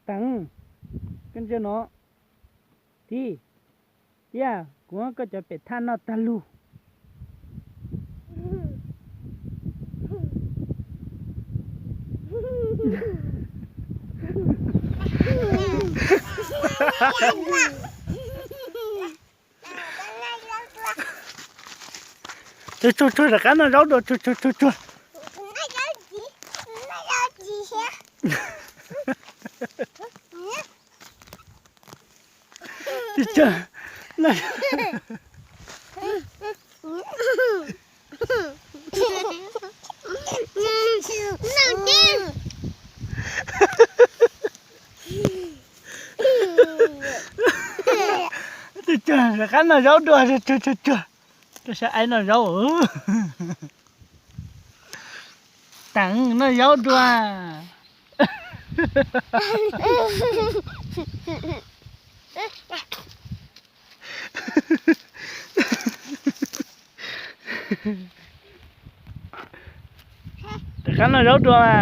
Teev, koj ntsia no, tib, tiab kuv muab koj cov pem thaj noj tag lug. Tsuag tsuag tsuag, rov qab noj zaub dua, tsuag tsuag tsuag tsuag. Tsuag tsuag, noj. Tsuag tsuag, rov qab noj zaub dua, tsuag tsuag tsuag. Koj saib aib noj zaub. Teev, noj zaub dua. Rov qab noj zaub dua mas.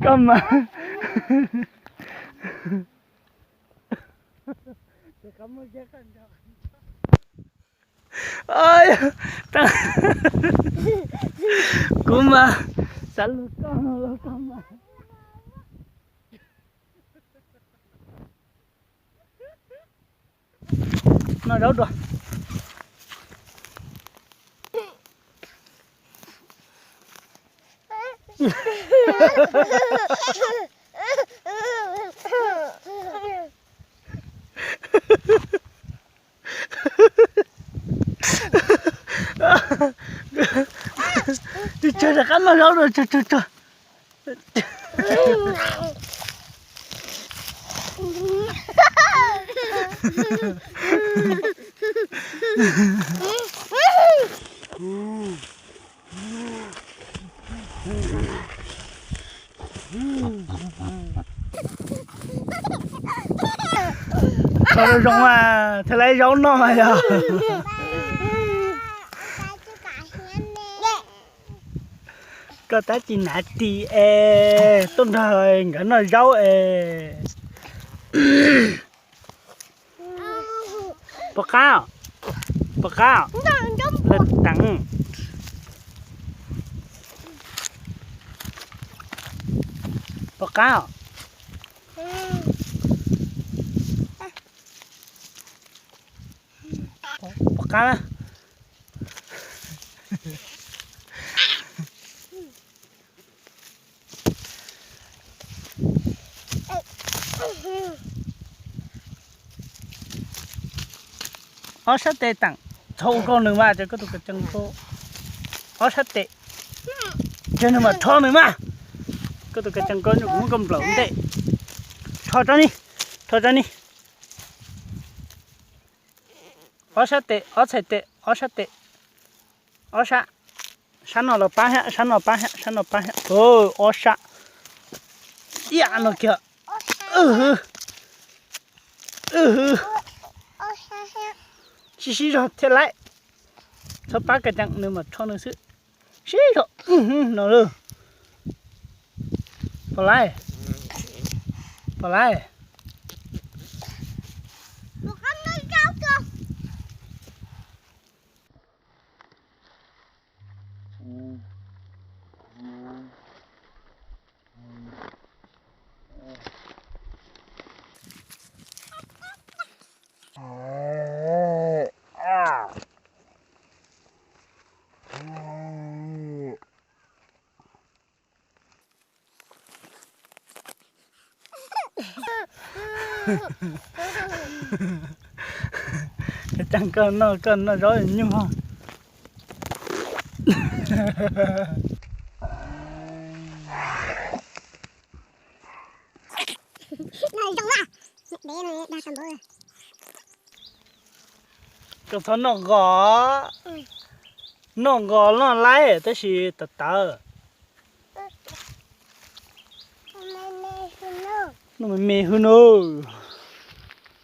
Koj mas. Kuv mas xav lug koj los koj mas. Noj zaub dua. Tsuag tsuag, rov qab noj zaub dua, tsuag tsuag tsuag. Koj zoo zoo mas thiaj li zaub noj mas yog. Koj tab tsis hnav ris es tuaj nrog nkawd noj zaub es. Puas qab? Puas qab? Teev, puas qab? Puas qab? Ob sab tes Teev, txhob ua koj nws mas, ces koj tus kav tsees koj ob sab tes, ces nws mas rho nws mas, koj tus kav tsees koj muab koj nplawm ntej, rho tso ni, rho tso ni. Ob sab tes, ob txhais tes, ob sab tes, ob sab, sab no los pab thiab, sab no pab thiab, sab no pab thiab, ob sab, ib no kiag, sib sib zog thiaj laib, txhob pab kav tsees nws mas rho nws xwb, sib zog no lawm, pom laib, pom laib. Kav tsees koj noj, koj noj zaub nyuj. Koj txhob noj nqos, noj nqos noj laib tab sis tawv tawv. Noj me me hwb nawb.